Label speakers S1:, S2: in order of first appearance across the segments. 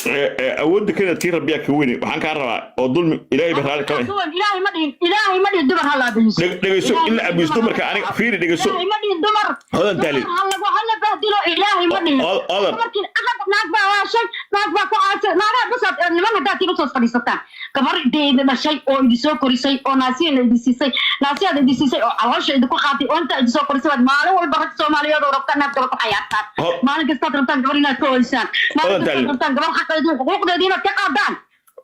S1: Awoodda kena tii rabbiyaa ka weyne. Waxaan kaa rabaa oo dulmi Ilaahay ba raalli kama.
S2: Ilaahay ma dhihin, Ilaahay ma dhihin dumar ha la abuuso.
S1: Dhegeyso, in la abuuso dumarka aniga, fiiri, dhegeyso.
S2: Ilaahay ma dhihin dumar
S1: Hodan Tahlil.
S2: dumar ha la bahdilo, Ilaahay ma dhihin.
S1: Hodan.
S2: Dumarkii aqal naag baa waashay, naag baa ku caasay, naagaha basaad niman haddaad tiin usoo fadhiisataan. Gabar deeda dhashay oo idi soo korisay oo naasiyana idi siisay, naasiyaad idi siisay oo caloosha idinku qaatay oo intaa idi soo korisay baad maalin walba rag Soomaaliyeed oo rabtaan inaad gabar ku xayaartaan. Maalin kastaad rabtaan gabar inaad ka hoysaan, maalin
S1: Hodan
S2: kastaad
S1: Tahlil.
S2: rabtaan gabar xaqeedii, xuquuqdeedii inaad ka qaadaan.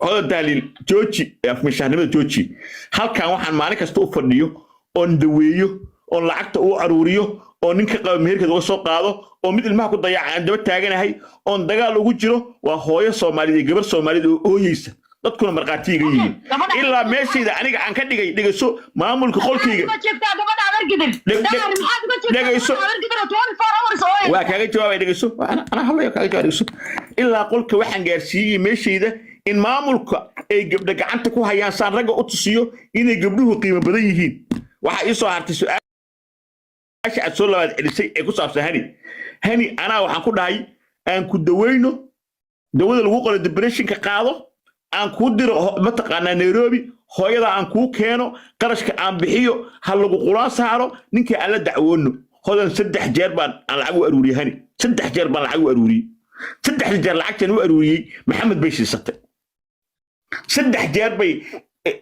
S1: Hodan Tahliil, jooji afmishaarnimada, jooji. Halkan waxaan maalin kasta u fadhiyo oon daweeyo oon lacagta u aruuriyo oo ninka qaba meherkeeda uga soo qaado oo mid ilmaha ku dayaca aan daba taaganahay oon dagaal ugu jiro waa hooyo Soomaaliyeed iyo gabar Soomaaliyeed oo ooyeysa, dadkuna markhaati iga yihiin. Ilaa meeshayda aniga aan ka dhigay, dhegeyso, maamulka qolkayga.
S2: Uga jeegtaa gabadha Abargidir? Daahir, maxaad uga jeegtaa
S1: Dhegeyso.
S2: gabadha Abargidir oo 24 hours oo
S1: Waa kaaga jawaabay, dhegeyso. Anaa hadlayo, kaaga jawaabay, dhegeyso. Ilaa qolka waxaan gaarsiiyey meeshayda in maamulka ay gabdha gacanta ku hayaan saan ragga u tusiyo inay gabdhuhu qiimo badan yihiin. Waxaa ii soo hartay su-aasha aad soo labaad celisay ee ku saabsan Hani. Hani anaa waxaan ku dhahay aan ku daweyno, dawada lagu qoro depressionka qaado, aan kuu diro mataqaanaa Nairobi, hooyada aan kuu keeno, qarashka aan bixiyo, ha lagu quraan saaro, ninkii aan la dacwoono. Hodan, 3 jeer baan aan lacag u aruuriyey. Hani, 3 jeer baan lacag u aruuriyey. Saddexda jeer lacagtan u aruuriyey Maxamed bay siisatay. 3 jeer bay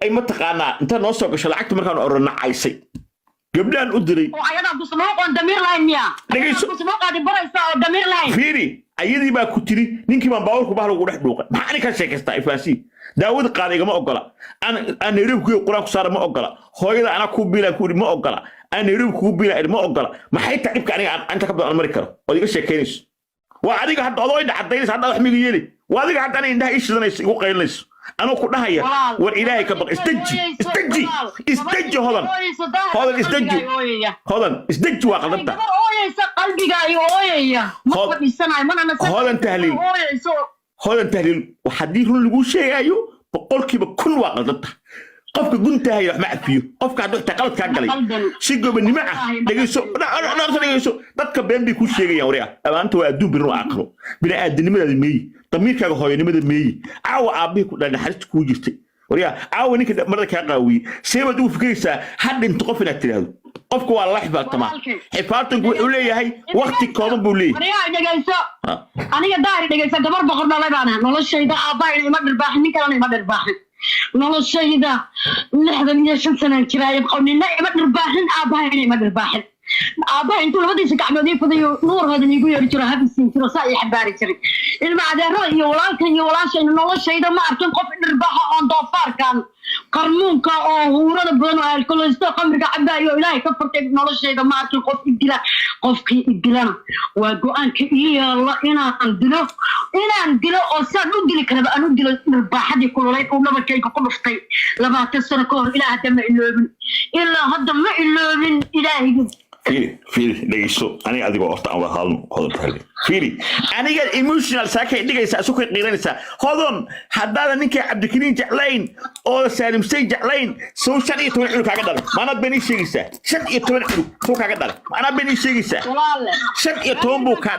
S1: ay mataqaanaa inta noo soo gasho lacagta markaan oranacaysay gabdhaan u diray.
S2: Oo ayadaa busluuq oon damiir lahayn miya?
S1: Dhegeyso.
S2: Busluuqaadi baraysa oo damiir lahayn.
S1: Fiiri, ayadii baa ku tiri ninkii baan baabuurku bah lagu dhex dhuuqay. Maxaa ani ka sheekaystaa? Ifaansi daawada qaada igama ogola, aan Nairobi kuyo Qur-aan ku saara ma ogola, hooyada anaa kuu biilaan ku idhi ma ogola, aan Nairobi kugu biilaan idhi ma ogola. Maxay tahay dhibka aniga aan inta ka badan aan mari karo ood iga sheekaynayso? Waa adiga hadda odoo indha cadaynaysa, hadda wax miga yeeli. Waa adiga hadda aniga indhaha ii shidanayso, igu qaylinayso, anoo ku dhahaya war Ilaahay ka baq, isdeji, isdeji, isdeji. Hodan, Hodan, isdeji. Hodan, isdeji, waa qaldanta.
S2: Gabar ooyeysa qalbiga ay ooyaya ma fadhiisanayo mana nasan.
S1: Hodan Tahliil.
S2: Ooyeyso.
S1: Hodan Tahliil, haddii run laguu sheegaayo, 100% waa qaldanta. Qofka guntahaya wax ma cafiyo. Qofka hadduu xitaa qalad kaa galay
S2: Qaldan.
S1: si gobonimo ah.
S2: Wallaahi ma
S1: Dhegeyso.
S2: qaldan.
S1: Dhorta dhegeyso, dadka been bay kuu sheegayaan. Waryaa, amaanta waa adduun, birin waa aakhiro. Bini'aadanimadaada meeyi? Damiirkaaga hooyanimada meeyi? Caawa aabbihii ku dhalay naxariista kuu jirtay. Waryaa, caawa ninka marada kaa qaawiyey, see baad ugu fikiraysaa ha dhinto qof inaad tidhaahdo? Qofka waa lala xifaaltamaa.
S2: Walaalkay.
S1: Xifaaltanku wuxuu leeyahay waqti kooban buu leeyahay.
S2: Waryaa, dhegeyso. Aniga Daari, dhegeysa, gabar boqor dhalay baan ahay. Noloshayda aabahayna ima dhirbaaxin, nin kalena ima dhirbaaxin. Noloshayda 65 sanaan jiraayo, nina ima dhirbaaxin, aabahayna ima dhirbaaxin. Aabbaha intuu labadiisa gacmood ii fudayo nuurhoodan iigu yeeri jiro, habisiin jiro, saa ii xambaari jiray. Ilma adeerada iyo walaalkan iyo walaashayna noloshayda ma arkin qof dhirbaaxa oon doofaarkan qarmuunka oo huurada badan oo alkoholisto khamriga cabaayo oo Ilaahay ka furtay. Noloshayda ma arkin qof idila. Qofkii idilana waa go-aanka ii yaalo inaan dilo, inaan dilo oo saan u dili karaba aan u dilo. Dhirbaaxadii kululayd uu dhabarkayga ku dhuftay 20 sano ka hor ilaa hadda ma iloobin, ilaa hadda ma iloobin Ilaahayga.
S1: Fiiri, fiiri, dhegeyso. Aniga adigoo horta aan wada hadalno. Hodan Tahliil, fiiri, aniga emotional saakay dhigaysaa, isu kay qiiranaysaa. Hodon, haddaadan ninkaa Cabdikariin jeclayn oo Saalimsay jeclayn, sow 15 cunug kaaga dhalay? Maanaad been ii sheegaysaa? 15 cunug sow kaaga dhalay? Maanaad been ii sheegaysaa?
S2: Walaalle.
S1: 15 buu kaa,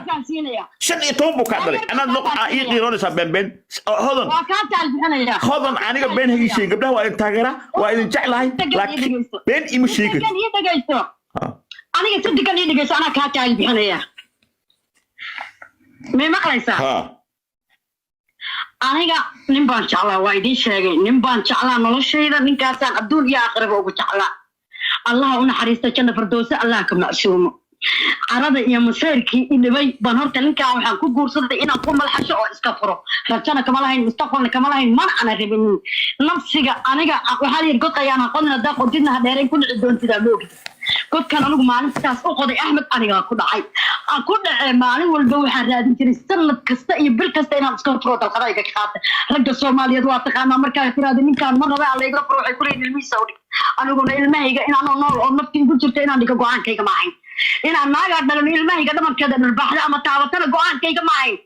S1: 15 buu kaa dhalay. Anaad noq aa ii qiiroonaysaa been been. Hodon.
S2: Waa kaa taal bixinaya.
S1: Hodan, aniga been ha ii sheegin. Gabdhaha waa idin taageeraa, waa idin jeclahay, laakiin been ima sheegi
S2: Degan ii dhegeyso. Aniga si degan ii dhegeyso, anaa kaa taal bixinaya. May maqlaysaa?
S1: Ha.
S2: Aniga nin baan jeclaa, waa idiin sheegay. Nin baan jeclaa noloshayda, ninkaasaan adduun iyo aakhiraba ugu jeclaa. Allaha u naxariista, janna fardowse Allah ka macsuumo. Carada iyo masayrkii i dhibay baan horta ninkaan waxaan ku guursaday inaan ku malxasho oo iska furo. Rajana kama lahayn, mustaqbalna kama lahayn, mana ana rabin nafsiga. Aniga waxaa yidhi god ayaan aqoonin, haddaa qodidna ha dheerayn, ku dhici doontidaa ma ogid. Godkan anigu maalintaas u qoday Axmed anigaa ku dhacay, aan ku dhacee. Maalin walba waxaan raadin jiray sanad kasta iyo bil kasta inaan iska furo, dalqadayga ka qaata. Ragga Soomaaliyeed waa taqaanaa, markaa tiraada ninkaan ma raba alla iga furo, waxay ku leeyihin ilmihiisa u dhig. Aniguna ilmahayga inaanoo nool oo nafti igu jirto inaan dhigo go-aankayga ma ahayn. Inaan naagaa dhalan ilmahayga dhabarkeeda dharbaaxda ama taabatana go-aankayga ma ahayn.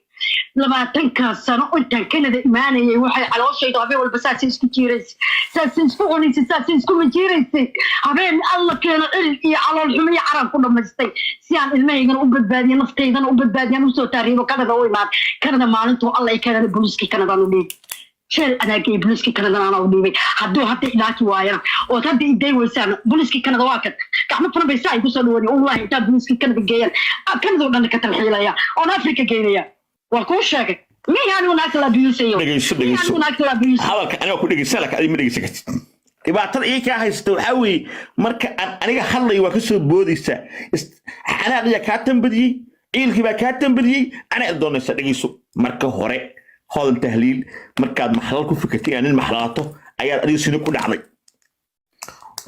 S2: 20-kaas sano intaan Canada imaanayay, waxay calooshaydu habeen walba saasay isku jiiraysay, saasay isku cunaysay, saasay isku majiiraysay. Habeen Alla keeno cil iyo calool xumo iyo caraan ku dhamaystay si aan ilmahaygana u badbaadiyo, naftaydana u badbaadiyaan, usoo taariibo, Canada u imaad. Canada maalintuu Alla i keenana, booliiskii Canadaan u dhiibay. Jeel anaa geeyey, booliiskii Canadana anaa u dhiibay. Hadduu hadda ilaaki waayana ood hadda iday weysaan, booliiskii Canada waa kan gacmo furan bay saa igu soo dhaweeyeen. Wallahi, intaa booliiskii Canada geeyaan, Canada oo dhan ka talxiilaya oon Africa geynaya. Waa kuu sheegay, mihi anigu naagta la abiyuusayo?
S1: Dhegeyso, dhegeyso.
S2: Anigu naagta la abiyuusayo?
S1: Hadalka aniga ku dhegeysan, laakiin adiga ma dhegeysan kartid. Dhibaatada ii kaa haysta waxaa weeye, marka aan aniga hadlayo waa kasoo boodaysaa. Xanaaqiyaa kaa tambadiyey, ciilkii baa kaa tambadiyey, anaa il doonaysa. Dhegeyso, marka hore, Hodan Tahliil, markaad maxlal ku fikirtay inaad nin maxlalato, ayaad adiga sino ku dhacday.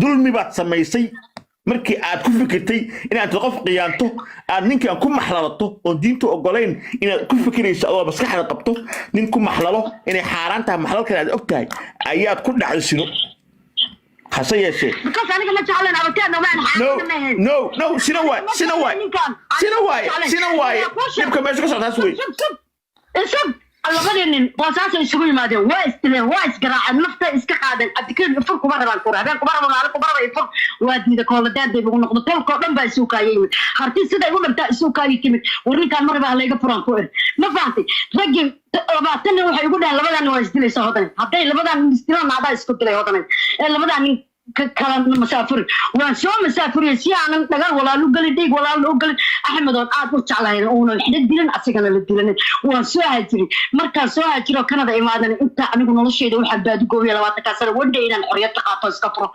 S1: Dulmi baad samaysay markii aad ku fikirtay inaad qof qiyaanto, aad ninkan ku maxlalato oon diinta ogolayn, inaad ku fikirayso adoo maskaxda qabto nin ku maxlalo inay xaaraan tahay, maxlalkan aad og tahay, ayaad ku dhacday sino. Hase yeeshee
S2: Because aniga ma jeclan abateedna maan
S1: no
S2: xaaraan ma ahayn.
S1: No, no, sina waay, sina waay, sina waay, sina waay. Dhibka meesha ka socdaas wey.
S2: Isug, labadii nin boosaasay isugu yimaadeen, waa isdileen, waa isgaraaceen, nafta iska qaadeen. Cabdikariim, ifur kuma rabaan kura, habeen kuma rabo, maalin kuma raba, ifur waa diida. Kooladaanday ugu noqdo, tolkoo dhan baa isugu kaaya yimid, harti siday u dhabtaa isugu kaaya timid. War ninkaan ma raba, halayga furaan ku er. Ma fahantay? Raggii 20 nin waxay igu dhaheen, labadan nin waa isdilaysa Hodanay, hadday labadan nin isdilaan adaa isku dilay Hodanay, ee labadan nin kala masaafuri. Waan soo masaafuriyey si aanan dhagar walaalu gelin, dhiig walaal u gelin. Axmedoon aad u jeclahayn uuna waxna dilin, asigana la dilanin. Waan soo haajiray. Markaan soo haajiro Canada imaadan, inta anigu noloshayda waxaan baadigoobiya 20-kaa sano, one day inaan xorriyad ka qaato, iska furo,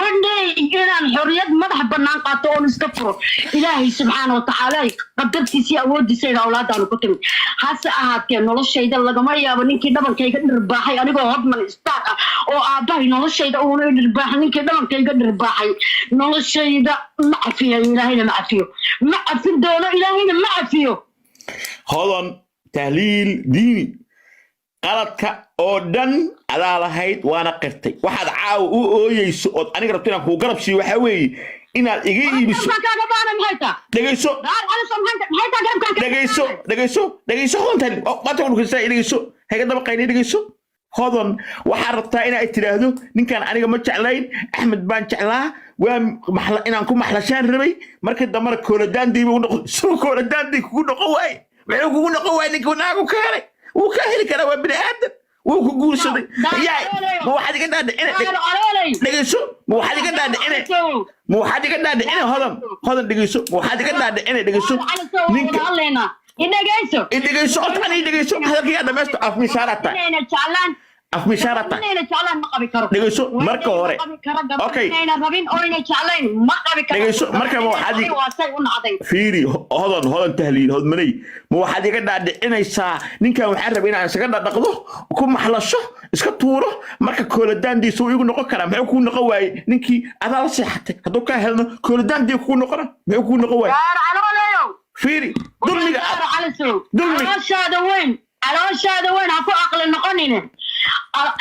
S2: one day inaan xorriyad madax bannaan qaato oon iska furo. Ilaahay subxaana watacaala qadartiisa iyo awoodiisayda awlaadaanu ku timid. Hase ahaatee, noloshayda lagama yaabo ninkii dhabankayga dhirbaaxay, anigoo Hodman Star ah oo aabbahay noloshayda uuna i dhirbaaxay, ninkii dhabankayga dhirbaaxay noloshayda ma cafiyo, Ilaahayna ma cafiyo, ma cafin doono, Ilaahayna ma cafiyo.
S1: Hodan Tahliil Diini, qaladka oo dhan adaa lahayd, waana qirtay. Waxaad caawa u ooyeyso ood aniga rabto inaan kuu garab siiyo waxaa weeye inaad iga iibiso.
S2: Garabkaan kaaga baana maxay taa?
S1: Dhegeyso.
S2: Daar Alison, maxay taa garabkaan kaaga
S1: Dhegeyso.
S2: baana?
S1: Dhegeyso, dhegeyso, Hodan Tahliil. Oh, maanta waan dhegeysaa, dhegeyso, hayga daba qayni. Dhegeyso Hodan, waxaad rabtaa inaad tidhaahdo ninkan aniga ma jeclayn, Axmed baan jeclaa, waa inaan ku maxlashaan rabay, markii dambena kooladaandii buu noqon. Suu kooladaandii kugu noqon waaye? Muxuu kugu noqon waaye? Ninka naagu ka helay, wuu ka heli karaa, waa bini aadam, wuu ku guursaday. Yaa, ma waxaad iga dhaadhicina
S2: Daar Alooley.
S1: Dhegeyso, ma waxaad iga dhaadhicina, ma waxaad iga dhaadhicina, Hodan, Hodan, dhegeyso, ma waxaad iga dhaadhicina, dhegeyso, ninka
S2: Hadlaynaa, idhegeyso.
S1: Dhegeyso horta, ani dhegeyso, hadalkayga dhamaysto. Afmishaara tahay.
S2: Inayna jeclaan.
S1: Afmishaara tahay.
S2: Inayna jeclaan ma qabi karo.
S1: Dhegeyso, marka hore.
S2: Ma qabi karo gabadh.
S1: Okay.
S2: Inayna rabin oo inay jeclayn ma qabi karo.
S1: Dhegeyso, marka ma
S2: Waa say u nacday.
S1: Fiiri Hodan, Hodan Tahliil, Hodmaney, ma waxaad iga dhaadhicinaysaa ninkan waxaan rabay inaan isaga dhadhaqdo, ku maxlasho, iska tuuro, marka kooladaandiisa wuu igu noqon karaa? Muxuu kuu noqon waaye? Ninkii adaa la seexatay, hadduu kaa helno kooladaandii kugu noqona, muxuu kuu noqon waaye?
S2: Daar Calooleyow.
S1: Fiiri dulmiga.
S2: Daar Calisow. Calooshaada weyn, calooshaada weyn ha ku aqli noqonine.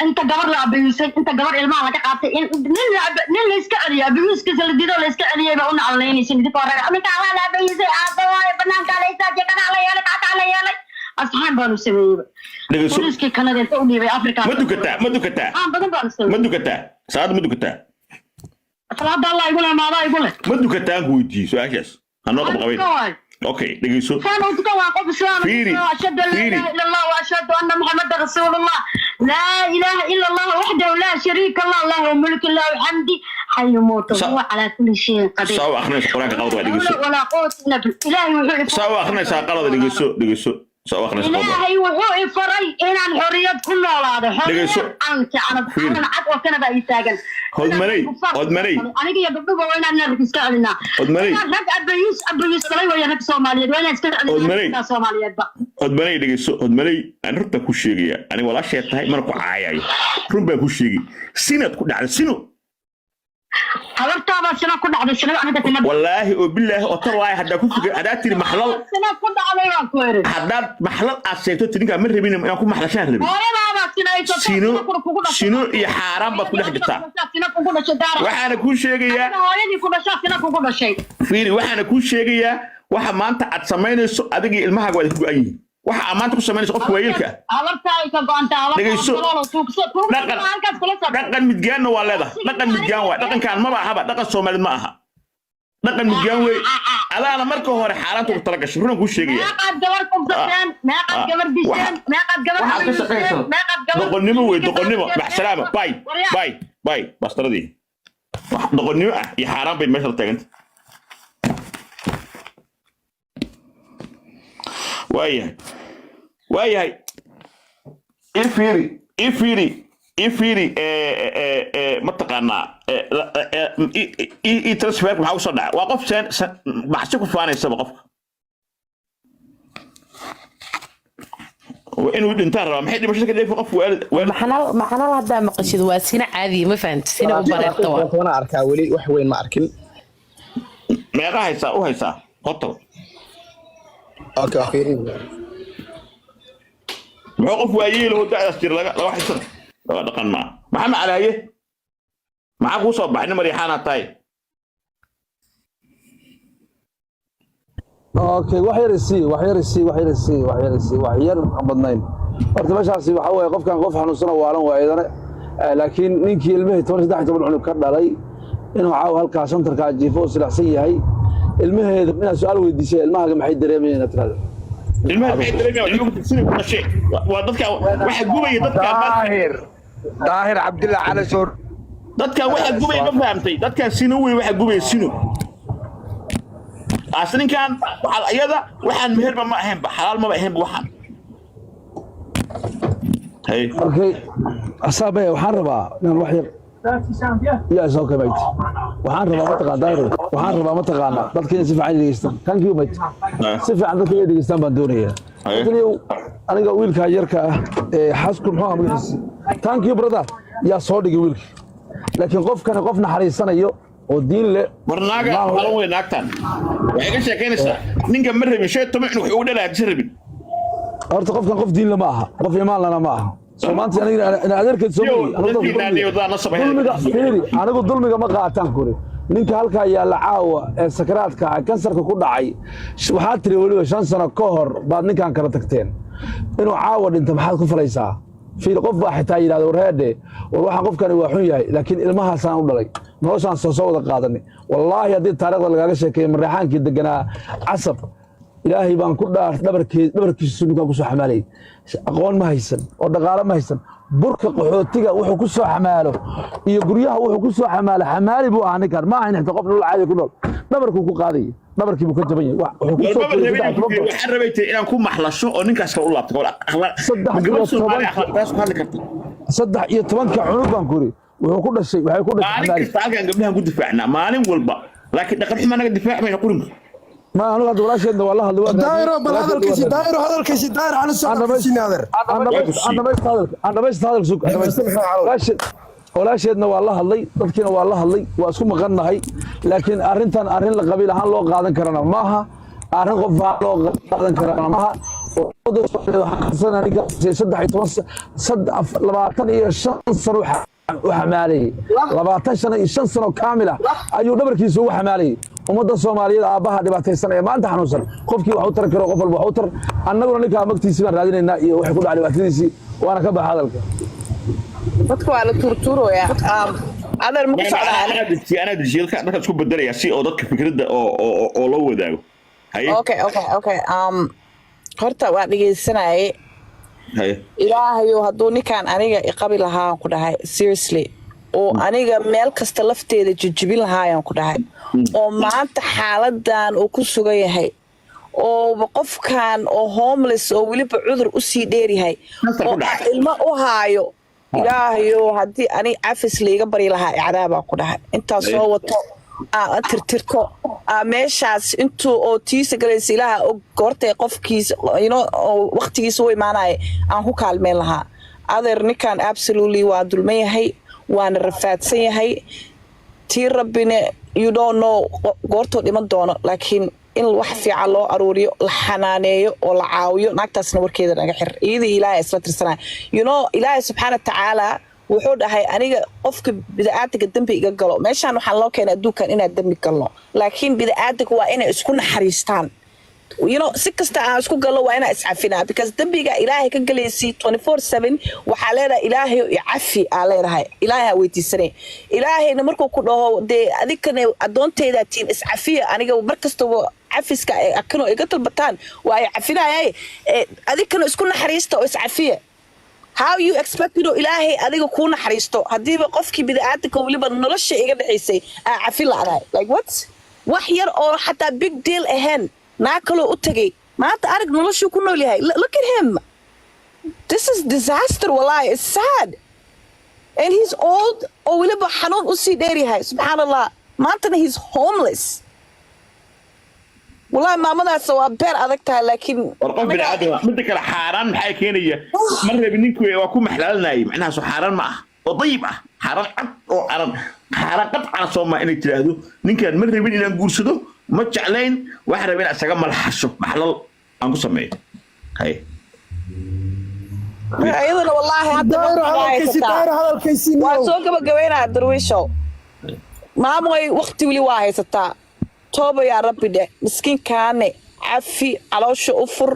S2: Inta gabar la abiyuusay, inta gabar ilmaha laga qaatay, nin nin la iska celiyay, abiyuuskiisa la diido, la iska celiyay baa u naclaynaysa idinkoo reer. Ninkaa waa la abiyuusay, aabba waaye, banaankaa la istaajiyay, kanaa la yeelay, kaakaa la yeelay. Asxaan baanu sameeyeyba.
S1: Dhegeyso.
S2: Booliiskii Kanada inta u dhiibay Afrika.
S1: Ma dukataa? Ma dukataa?
S2: Asxaan badan baanu
S1: Ma
S2: sameeyey.
S1: dukataa? Salaada ma dukataa?
S2: Salaada Allah igu leh, maadaa igu leh.
S1: Ma dukataa aan ku weydiiyey su-aashaas, hanoo qabqabayn.
S2: Tukan waay.
S1: Okay, dhegeyso.
S2: Saan u tukan, waa qof islaam.
S1: Fiiri,
S2: أشهد أن لا
S1: fiiri.
S2: إله إلا الله وأشهد أن محمدا رسول الله، لا إله إلا الله وحده لا شريك له، له الملك له الحمد، حي يموت وهو على كل شيء قدير.
S1: Saa u akrinaysa Qur-aanka qalad waa.
S2: لا
S1: Dhegeyso.
S2: حول ولا قوة إلا بالله. إلهي وحو
S1: Saa u akrinaysaa qalada. Dhegeyso, dhegeyso, saa u akrinaysa qalad.
S2: Ilaahay wuxuu i faray inaan xorriyad ku noolaado.
S1: Dhegeyso.
S2: Xorriyad calanka canab
S1: Fiiri.
S2: Calan cad oo Kanada ii taagan.
S1: Hodmaney, Hodmaney.
S2: Aniga iyo gabdhuba waa inaan rag iska celinaa.
S1: Hodmaney.
S2: Inaan rag abayuus abayuus galay waya, rag Soomaaliyeed waa inaan iska celinaa.
S1: Hodmaney.
S2: Ragga Soomaaliyeedba.
S1: Hodmaney, dhegeyso. Hodmaney, aan runta ku sheegaya, aniga walaashay tahay, mana ku caayayo, run baan ku sheegi. Sinaad ku dhacday sino.
S2: Habartaabaa sina ku dhacday, sinada aniga kuma
S1: Wallaahi oo bilaahi oo talaahi, haddaa ku fikir, haddaad tiri maxlal
S2: sina ku dhacday baan ku iri.
S1: Haddaad maxlal aad sheegto, tiri ninkaa ma rabin, inaan ku maxlashaan rabin.
S2: Hooyadaabaa sinaysato.
S1: Sino, sino iyo xaaraan baad ku dhex jirtaa.
S2: Sina kugu dhashay, Daara.
S1: Waxaana kuu sheegayaa
S2: Hooyadii ku dhashaa sina kugu dhashay.
S1: Fiiri, waxaana kuu sheegayaa, waxa maanta aad samaynayso adiga iyo ilmahaaga waa idinku go-an yihiin. Waxa ammaanta ku samaynaysa qofka waayeelka ah.
S2: Habartaa ay ka go'antaa, habartaa.
S1: Dhegayso.
S2: Walaalow, tuugso tuugso.
S1: Dhaqan
S2: Halkaas kula socdo.
S1: Dhaqan midgaanna waa leedahay. Dhaqan midgaan waa dhaqankaan, maba ahaba dhaqan Soomaalid, ma aha dhaqan midgaan wey. Adaana marka hore xaaraanta ugu tala gashay, runan kuu sheegaya.
S2: Meeqaad gabar kufsateen? Meeqaad gabar disheen? Meeqaad gabar
S1: Waxaad ka
S2: xanuuniseen?
S1: shaqaysaa
S2: Meeqaad gabar
S1: doqonnimo wey, doqonnimo. Maxsalaama, bay bay bay, bastaradii. Wax doqonnimo ah iyo xaaraan bay meesha la taaganta. Waayahay, waayahay, i fiiri, i fiiri, i fiiri. Mataqaanaa i transfer maxaa usoo dhacay? Waa qof seen baxsi ku faanaysaba. Qofka waa inuu dhintaan rabaa. Maxay dhimashada ka dheefi qof waalid waalid?
S3: Maxanal maxanal, haddaa maqashid waa sina caadiya, ma fahamti? Sina u bareerta waa.
S4: Wana arkaa, weli wax weyn ma arkin.
S1: Meeqa haysaa u haysaa hotel?
S4: Okay, wax fiirin.
S1: Muxuu qof waayeelaho da'daas jira laga laga haysana laga dhaqan maa. Maxamed Calaaye, maxaa kuu soo baxay? Nin Mariixaanaa tahay.
S5: Okay, wax yar isii, wax yar isii, wax yar isii, wax yar isii, wax yar aan badnayn. Horta meeshaasi waxa weeye qofkan qof xanuunsana waalan waa idane. Laakiin ninkii ilmihii 10, 13 cunug ka dhalay inuu caawa halkaa santarkaa jiifo oo silacsan yahay, ilmaheeda inaad su-aal weydiisay, ilmahaaga maxay dareemayeen, inaad tirahdo.
S1: Ilmaha maxay dareemayaan? Ilmuhu sina ku dhashay waa dadka waxa gubaya dadka.
S6: Daahir, Daahir Cabdillah Cali Soor.
S1: Dadkan waxa gubaya ma fahamtay? Dadkan sino wey, waxa gubaya sino as ninkan waxaa iyada waxaan meherba ma ahaynba, xalaal maba ahaynba waxaan hay.
S5: Okay, asaabaya, waxaan rabaa inaan wax yar. Yes, okay, mate. Waxaan rabaa, mataqaan Daahir, waxaan rabaa, mataqaanaa, dadka inay si fiican dhegeystaan. Thank you, mate. Si fiican dadka inay dhegeystaan baan doonayaa. Taniyow, aniga wiilka yarka ah ee xasku muxuu ahaa magaciisa? Thank you, brother. Yaa soo dhigay wiilka. Laakiin qofkani qof naxariisanayo oo diin leh.
S1: War naaga halan wey, naagtan waxay ka sheekaynaysaa ninka ma rabin 15 cunug wax ugu dhalaya hadisa rabin.
S5: Horta qofkan qof diin lama aha, qof iimaan lana ma aha. Soomaanti aniga ina adeerkeed soo
S1: Yow,
S5: mariyey. Anigu
S1: dadkii naaniyo wadada la sameeyay.
S5: Dulmiga fiiri, anigu dulmiga ma qaataan kuri. Ninka halkaa yaalla caawa ee sakaraadka ah, kansarka ku dhacay, waxaad tiri weliba 5 sano ka hor baad ninkan kala tagteen. Inuu caawa dhinto maxaad ku falaysaa? Fiiri, qof baa xitaa yidhahda, warheedhe, war waxaan qofkani waa xun yahay, laakiin ilmahaasaan u dhalay, noloshaan soo wada qaadanay. Wallaahi haddii taariikhda lagaaga sheekeeyo, Mareexaankii deganaa Casab, Ilaahay baan ku dhaar, dhabarkee dhabarkiisu ninkaan kusoo xamaalayay. Aqoon ma haysan oo dhaqaale ma haysan. Burka qaxootiga wuxuu ku soo xamaalo iyo guryaha wuxuu ku soo xamaalo, xamaali buu ahaa ninkaan. Ma ahayn xitaa qof nolol caadi ku nool. Dhabarkuu ku qaadayay, dhabarkii buu ka jaban yahay. Wuxuu ku soo
S1: Walbaba
S5: koriyey
S1: rabin
S5: 13
S1: waxaan rabay tiri inaan ku maxlasho oo ninkaas kale u laabto gabadh akhlaaq.
S5: Saddex
S1: Ma gabadh
S5: iyo
S1: Soomaali
S5: toban
S1: akhlaaq taas ku hadli karta?
S5: 13-ka cunug baan ku yidhi wuxuu ku dhashay, waxay ku dhashay
S1: Maalin
S5: xamaali.
S1: kasta halkan gabdhahan ku difaacnaa maalin walba, laakiin dhaqan xumaa naga difaaci mayna qurinka.
S5: Ma anigu hadda walaasheedna waa la hadlay, waa
S6: Daahiro, bal
S5: walaasheedna waa
S6: hadalkiisi
S5: raadiyey.
S6: Daahiro, hadalkiisi Daahir Cali Soor, hadalkiisi naadir.
S5: Aan dhamaysta hadalka, aan dhamaysta hadalka, sug, aan dhamaysta. Walaasheedna waa la hadlay, dadkiina waa la hadlay, waa isku maqannahay. Laakiin arrintan arrin la qabiil ahaan loo qaadan karana maaha, arrin qof ahaan loo qaadan karana maaha. Ummadda Soomaaliyeed waxaan qabsanaa ninkaasi 13 25 sano u xamaalayay, 25 sano kaamil ah ayuu dhabarkiisa ugu xamaalayay. Ummadda Soomaaliyeed aabbaha dhibaataysan ee maanta xanuunsan, qofkii wax u tari karo, qof walba wax u tar. Annaguna ninkaa magtiisii baan raadinaynaa iyo waxay ku dhacay dhibaatadiisii. Waana ka baxa hadalka.
S7: Dadka waa la tuurtuurooyaa. Adeer, ma ku socdaa?
S1: Anaa dejiye, anaa dejiye, dadka isku bedelaya si oo dadka fikradda oo loo wadaago. Haye.
S7: Okay, horta waa dhegeysanayay.
S1: Haye.
S7: Ilaahayow, hadduu ninkan aniga iqabi lahaan ku dhahay, seriously, oo aniga meel kasta lafteeda jijibin lahaayaan ku dhahay, oo maanta xaaladan uu ku sugan yahay, oo qofkan oo homeless oo weliba cudur usii dheeryahay
S1: Kansar ku
S7: oo
S1: dhacay.
S7: ilmo u haayo, Ilaahayow, haddii ani cafis laiga bari lahaa, icadaabaan ku dhahay, intaa soo wato aa tirtirto aa meeshaas intuu oo tiisa galaysa, Ilaaha og goortay qofkiisa oo waqtigiisa u imaanaya aan ku kaalmeyn lahaa. Adeer, ninkan absolutely waa dulman yahay, waana rafaadsan yahay. Tii Rabbine, you don't know goortuu dhiman doono, laakiin in wax fiican loo aruuriyo, la xanaaneeyo oo la caawiyo. Naagtaasna warkeeda naga xir, iyadii Ilaahay isla tirsanaya. Ilaahay subxaana watacaala wuxuu dhahay, aniga qofka bini'aadamka dembi iga galo, meeshaan waxaan loo keenay adduunkan inaan dembi galno, laakiin bini'aadamka waa inay isku naxariistaan. Si kasta aan isku gallo, waa inaa iscafinaa, because dembiga Ilaahay ka galaysi 24/7 waxaa leedahay, "Ilaahay icafi," aa leedahay. Ilaahay ha weydiisanay. Ilaahayna markuu ku dhaho, "Dee adinkana addoonteydaa tiin, iscafiya," aniga mar kastaba cafiska ay akanoo iga dalbataan waa ay cafinayay. Adinkana isku naxariista oo iscafiya. How you expect inuu Ilaahay adiga kuu naxariisto haddiiba qofkii bini'aadamka, weliba nolosha iga dhexaysay, aa cafi la'dahay? Like what? Wax yar oo xataa big deal ahayn, naa kaloo u tagay. Maanta arag noloshuu ku nool yahay. Look at him. This is disaster, wallahi. It's sad, and he's old, oo weliba xanuun usii dheer yahay. Subxaan Allah, maantana he's homeless. Wallahi, maamadaas waa beer adag tahay, laakiin
S1: War qof bini aadam ah. Midda kale, xaaraan maxaa keenaya? Ma rabin ninku, waa ku maxlaalinayay. Macnahaas xaaraan ma ah oo dayib ah, xaaraan cad oo aran, xaaraan qadcana soo maa inay tiraahdo, "Ninkaan ma rabin inaan guursado, ma jeclayn, waxaan rabin inaan isaga malxasho, maxlal aan ku sameeyo." Hay.
S7: Iyaduna wallaahi hadda
S6: Daahir,
S7: waqti waa
S6: hadalkiisii.
S7: haysataa.
S6: Daahir, hadalkiisii.
S7: Waa
S6: Niyow.
S7: soo gabagabaynaa. Darwiishow, maamoy, waqti weli waa haysataa. Tooba yaa Rabbi dheh, miskiinkaane cafi, caloosha u fur,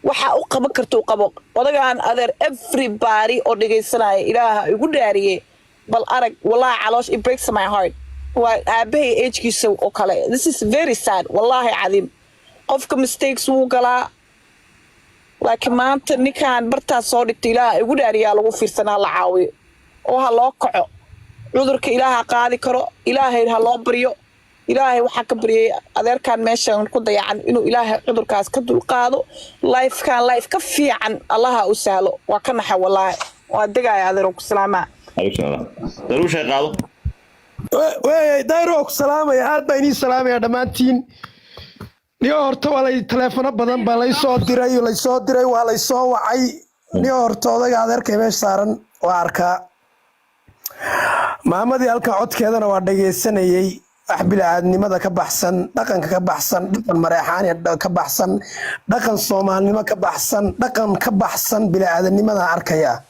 S7: waxa u qaban karta u qabo odagaan. Adeer, everybody oo dhegaysanaya, Ilaaha igu dhaariye, bal arag. Wallahi, caloosh, it breaks my heart. Waa aabahay agekiisa oo kale. This is very sad, wallahi cadiim. Qofka mistakes wuu galaa, laakiin maanta ninkaan bartaas soo dhigta, Ilaaha igu dhaariyaa, lagu fiirsanaa, la caawiyo oo ha loo kaco. Cudurka Ilaaha qaadi karo. Ilaahay ha loo baryo. Ilaahay waxaa ka baryay adeerkan meeshan ku dayacan inuu Ilaahay cudurkaas ka dulqaado, lifekan life ka fiican Allaha u sahlo. Waa ka naxa wallaahi. Waa degaya, adeer, ku salaamaa.
S1: Daruushay qaado.
S6: Weeyay, Daahir, waa ku salaamaya. Aad baa inii salaamaya dhammaantiin. Niyo, horta waa lay taleefano badan baa laysoo diray, laysoo diray, waa laysoo wacay. Niyo, horta odaga adeerkay meesha saaran waa arkaa. Maamadii halkan codkeedana waa dhagaysanayey. Wax bini'aadnimada ka baxsan, dhaqanka ka baxsan, dhaqan Mareexaani ka baxsan, dhaqan Soomaalinimo ka baxsan, dhaqan ka baxsan bini'aadanimada arkaya.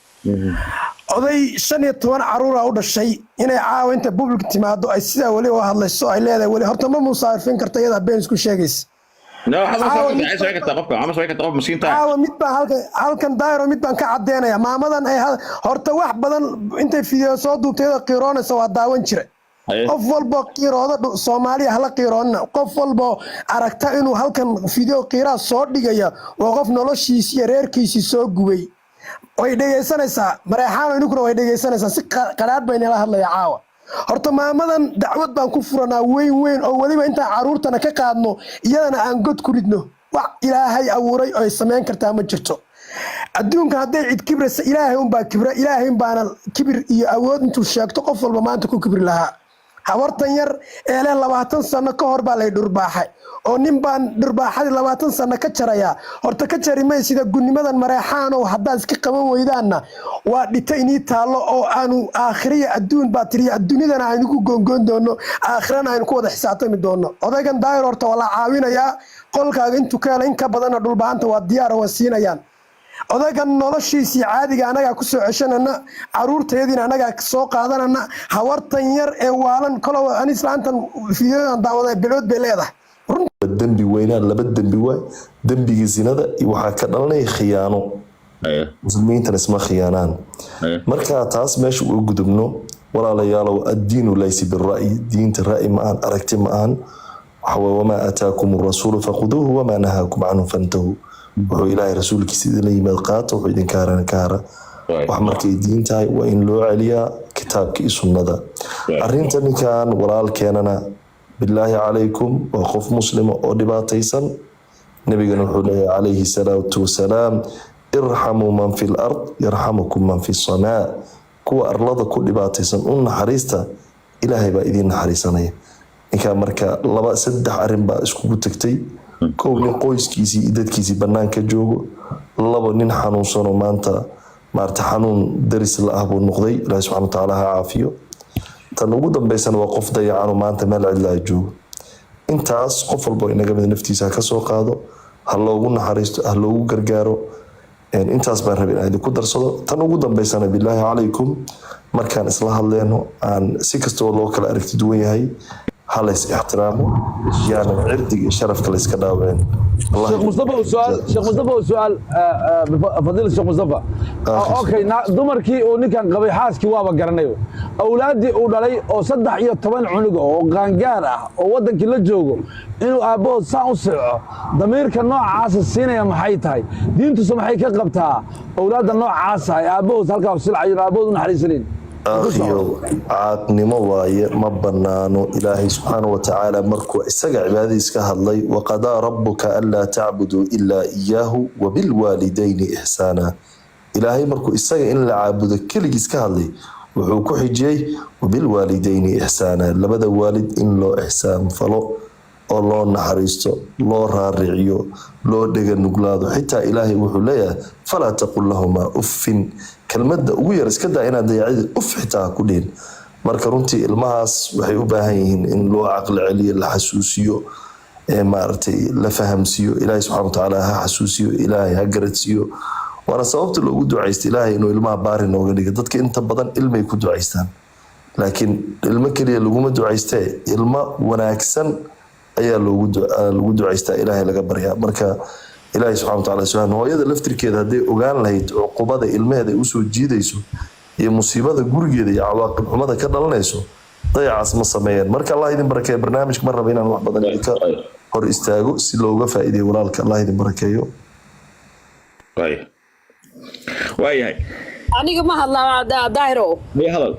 S6: Oday 15 caruura u dhashay inay caawa inta public timaado, ay sidaa weli u hadlayso, ay leedahay weli horta ma musaafin karta, iyadaa been isku sheegaysa.
S1: No, waxaad ma soo kartaa qofka, waxaad ma soo kartaa qof miskiinta.
S6: Caawa mid baan halkan, Daayro, mid baan ka cadeynaya. Maamadan ay horta wax badan intay video soo duubtay iyadoo qiiroonaysa waa daawan jira. Qof walbo qiirooda Soomaaliya hala qiiroonina. Qof walbo aragta inuu halkan video qiiraa soo dhigaya waa qof noloshiisi iyo reerkiisii soo gubay. Way dhegaysanaysaa Mareexaano, idinkuna way dhegaysanaysaa. Si qadhaadh bay nala hadlaya caawa. Horta maamadan dacwad baan ku furanaa weyn weyn, oo weliba intaan caruurtana ka qaadno, iyadana aan god ku ridno. Wax Ilaahay abuuray oo ay samayn kartaa ma jirto adduunka. Hadday cid kibrasa, Ilaahay unbaa kibra. Ilaahay unbaana kibir iyo awood intuu sheegto qof walba maanta ku kibri lahaa. Habartan yar ee leh 20 sano ka hor baa lay dhurbaaxay oo nin baan dhurbaaxadii 20 sano ka jarayaa, horta ka jari may. Sida gunimadan Mareexaanow haddaad iska qaban weydaanna, waa dhita inii taallo oo aanu aakhiriya adduun baa tiriya, adduunyadana aynu ku goongoon doono, aakhirana aynu ku wada xisaabtami doono. Odaygan Daayir horta waa la caawinayaa. Qolkaaga intuu ka hela in ka badanna dhulbaanta waa diyaara, waa siinayaan. Odaygan noloshiisii caadiga anagaa kusoo ceshanana, caruurtayadiina anagaa soo qaadanana. Hawartan yar ee waalan kolow, ani islaantan fiidiyodan daawada, bilood bay leedahay.
S8: Dembi weynaa, laba dembi waay. Dembigii zinada iyo waxaa ka dhalanaya khiyaano. Muslimiintana isma khiyaanaan. Marka taas meesha uga gudubno, walaalayaalow, addiinu laysa bira'yi. Diinta ra'yi ma ahan, aragti ma ahan. Waxa waye, wamaa ataakum arasuulu faquduuhu, wamaa nahaakum canhu fantahuu. Wuxuu Ilaahay rasuulkiisa idinla yimaad qaata, wuxuu idinka harana ka hara. Wax markay diin tahay waa in loo celiyaa kitaabka iyo sunnada. Arrinta ninkan walaalkeenana, bilaahi calaykum, waa qof muslima oo dhibaataysan. Nabigana wuxuu leeyahay, calayhi salaatu wasalaam, irxamuu man fi lard yarxamukum man fi samaa. Kuwa arlada ku dhibaataysan u naxariista, Ilaahay baa idiin naxariisanaya. Ninkaa marka laba saddex arrin baa iskugu tagtay. Kow, nin qoyskiisii iyo dadkiisii banaanka joogo. Labo, nin xanuunsanoo maanta maarata xanuun daris la ah buu noqday. Ilahi subxana watacaala ha caafiyo. Tan ugu dambeysana waa qof dayacanoo maanta meel cidlaa joogo. Intaas qof walbo inaga mid naftiisa ha ka soo qaado, ha loogu naxariisto, ha loogu gargaaro. Intaas baan rabay inaan idinku darsado. Tan ugu dambeysana, bilaahi calaykum, markaan isla hadleyno, aan si kastoo loo kala aragti duwan yahay. Ha lays ixtiraamo, yaanan cirdiga iyo sharafka layska dhaawicin. Allah.
S5: Sheekh Mustafa, su'aal. Sheekh Mustafa, su'aal. Fadiil Sheekh Mustafa. Okay, dumarkii uu ninkan qabay, xaaskii waaba garanayo, awlaaddii uu dhalay oo 13 cunug oo qaangaar ah oo waddankii la joogo, inuu aabbahood saan u silco, damiirka noocaasa siinaya maxay tahay? Diintuse maxay ka qabtaa awlaadda noocaasa ee aabbahood halkaa u silcayo, aabbahood u naxariisanayn?
S8: Akhiyo, caaqnimo waaye, ma banaano. Ilaahay subxaana wa tacaala markuu isaga cibaadadiis ka hadlay, waqadaa rabuka anlaa tacbuduu ilaa iyaahu wabilwaalidayni ixsaana. Ilaahay markuu isaga in la caabudo keligiis ka hadlay, wuxuu ku xijiyey wabilwaalidayni ixsaana, labada waalid in loo ixsaan falo oo loo naxariisto, loo raariciyo, loo dhega nuglaado. Xitaa Ilaahay wuxuu leeyahay, falaa taqul lahumaa uffin, kelmadda ugu yar iska daa inaad dayacidi, uf xitaa ha ku dhihin. Marka runtii ilmahaas waxay u baahan yihiin in loo caqli celiyo, la xasuusiyo, ee maaragtay la fahamsiiyo. Ilaahay subxana wa tacaala ha xasuusiyo, Ilaahay ha garadsiiyo. Waana sababta loogu ducaysta Ilaahay inuu ilmaha baari nooga dhiga. Dadka inta badan ilmay ku ducaystaan, laakiin ilmo keliya laguma ducaystee, ilmo wanaagsan ayaa lagu ducaystaa, Ilaahay laga baryaa. Marka Ilaahay subxana wa tacaala subxaan, hooyada laftirkeeda hadday ogaan lahayd cuqubada ilmaheeda ay usoo jiidayso iyo musiibada gurigeeda iyo cawaaqib xumada ka dhalanayso, dayacaas ma sameeyeen. Marka Allah idin barakeeyo. Barnaamijka ma raba inaan wax badan idinka hor istaago, si looga faa'iideeyo walaalka. Allah idin barakeeyo.
S1: Waayahay.
S9: Aniga ma hadlaa, Daahiro?
S1: May, hadal.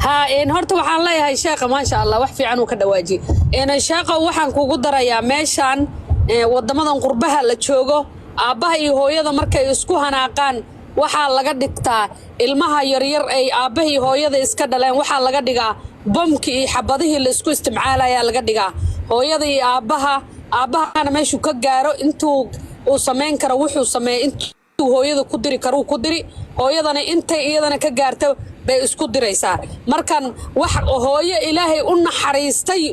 S9: Ha, horta waxaan leeyahay sheekha, maasha Allah, wax fiican uu ka dhawaaji. Sheekha, waxaan kugu darayaa meeshaan wadamadan qurbaha la joogo, aabbaha iyo hooyada markay isku hanaaqaan, waxaa laga dhigtaa ilmaha yaryar ay aabbaha iyo hooyada iska dhaleen, waxaa laga dhigaa bomkii iyo xabadihii la isku isticmaalayaa laga dhigaa hooyada iyo aabbaha. Aabbahana meeshuu ka gaaro intuu uu samayn karo wuxuu sameeya, intuu hooyada ku diri karuu ku diri, hooyadana intay iyadana ka gaarto bay isku diraysaa. Markan wax hooyo Ilaahay u naxariistay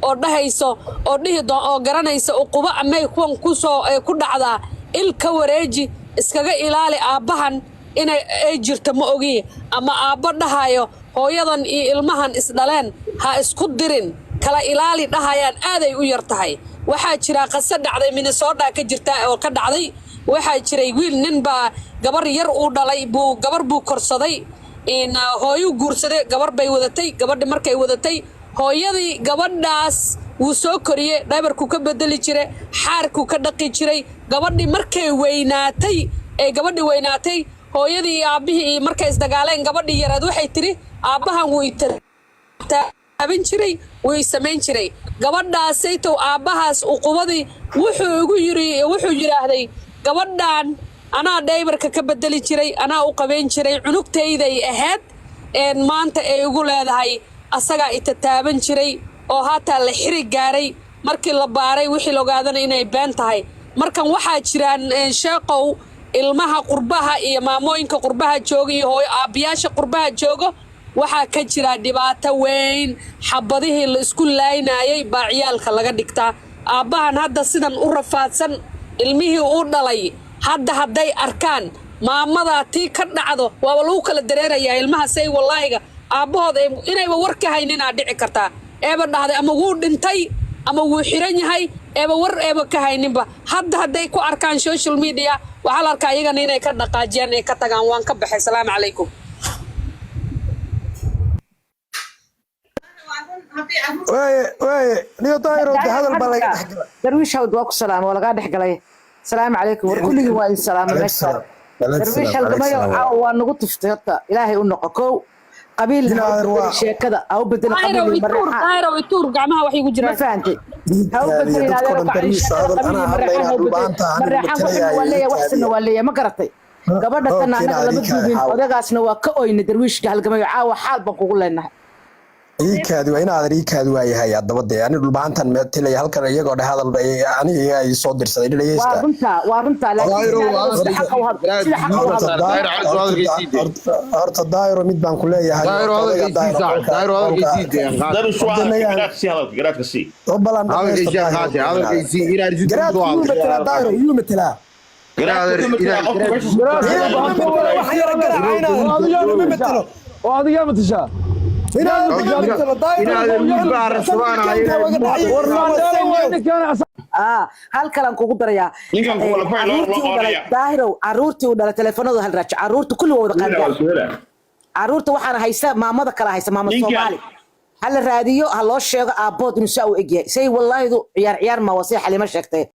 S9: oo dhahayso oo dhihi oo garanaysa uqubo amay kuwan kusoo ay ku dhacdaa, il ka wareeji, iskaga ilaali aabbahan, inay ay jirto ma ogi. Ama aabbo dhahayo hooyadan iyo ilmahan isdhaleen ha isku dirin, kala ilaali dhahayaan, aaday u yar tahay. Waxaa jira qase dhacday Minnesota ka jirta oo ka dhacday. Waxaa jiray wiil, nin baa gabar yar uu dhalay buu, gabar buu korsaday, in hooyuu guursaday, gabar bay wadatay. Gabadhi markay wadatay, hooyadii gabadhaas wuu soo koriyey, dhaybarkuu ka bedeli jiray, xaarkuu ka dhaqi jiray. Gabadhii markay weynaatay, ee gabadhii weynaatay, hooyadii iyo aabbihii iyo markay isdagaaleen, gabadhii yareed waxay tiri, aabbahan wuu taaban jiray, wuu i samayn jiray. Gabadhaasaytow aabbahaas uqubadii wuxuu igu yiri, wuxuu yidhaahday, gabadhan anaa dhaybarka ka bedeli jiray, anaa u qabayn jiray, cunugtayday ahayd, een maanta ay igu leedahay asagaa itataaban jiray, oo haataa la xiri gaaray. Markii la baaray, wixii la ogaadana inay been tahay. Markan waxaa jiraan, sheeqow, ilmaha qurbaha iyo maamooyinka qurbaha jooga iyo hooyo aabbiyaasha qurbaha joogo, waxaa ka jira dhibaato weyn. Xabadihii la isku laynayay baa ciyaalka laga dhigtaa. Aabbahan hadda sidan u rafaadsan, ilmihii u dhalay hadda hadday arkaan maamadaa tii ka dhacdo, waaba lagu kala dareerayaa ilmaha. Say wallaahiga aabbahood inayba war ka hayninaa dhici kartaa, eeba dhahday ama wuu dhintay ama wuu xiran yahay, eeba war eeba ka hayninba. Hadda hadday ku arkaan social media, waxaa la arkaa iyagana inay ka dhaqaajiyaan, ay ka tagaan. Waan ka baxay. Salaamu calaykum.
S6: Waaye, waaye, niyo Daahiro, de hadal baa laga dhex gala.
S10: Darwiish Hawd, waa ku salaama, waa lagaa dhex galay. Salaamu calaykum. War kulligii waa idin salaamay meesha. Darwiish Halgamayo, caawa waa nagu tuftay. Horta Ilaahay u noqo. Kow, qabiil ha u bedelin sheekada, ha u bedelin qabiil iyo Mareexaan.
S9: Daahiro, ituur, gacmaha wax igu
S10: Ma
S9: jiraan.
S10: fahantay? Ha u bedelin, adeero kacay, sheekada qabiil iyo Mareexaan ha u bedelin. Mareexaan waxna waa leeyahay, waxsina waa leeyahay, ma garatay? Gabadha tan annaga lama duubin, odagaasna waa ka oyna. Darwiishka Halgamayo, caawa xaal baan kugu leenahay.
S6: Iikaadi waa inaadan iikaadi waayahay. Haddaba dee ani dhulbahantan metelaya halkan, iyagoo dheh hadal aniga iyagaa ii soo dirsaday.
S10: Waa
S6: dhegeysta.
S10: Runtaa, waa runtaa, laakiin sida xaqa u hadal, sida xaqa u hadal.
S6: Horta Daayro, mid baan ku leeyahay.
S1: Darwish, waa garaadka sii, hadalka garaadka sii.
S6: Balan. Garaadku yuu matelaa? Daayro yuu matelaa?
S5: Oo adigaa matashaa.
S10: Hal kalaan kugu darayaa.
S1: Ninkan ku wala fayl loo
S10: Caruurtii u dhalay
S1: qoonaya.
S10: Daahirow, caruurtii u dhalay teleefanadu hal raajo, caruurta kulli waa wada qaangaar. Caruurta waxaana haysa maamada kala haysa, maama
S1: Ninkan.
S10: Soomaali. Ha la raadiyo, ha loo sheego aabbood inuu saa u egyahay. Say wallaahidu ciyaar ciyaar ma waa, say Xalimo sheegtay.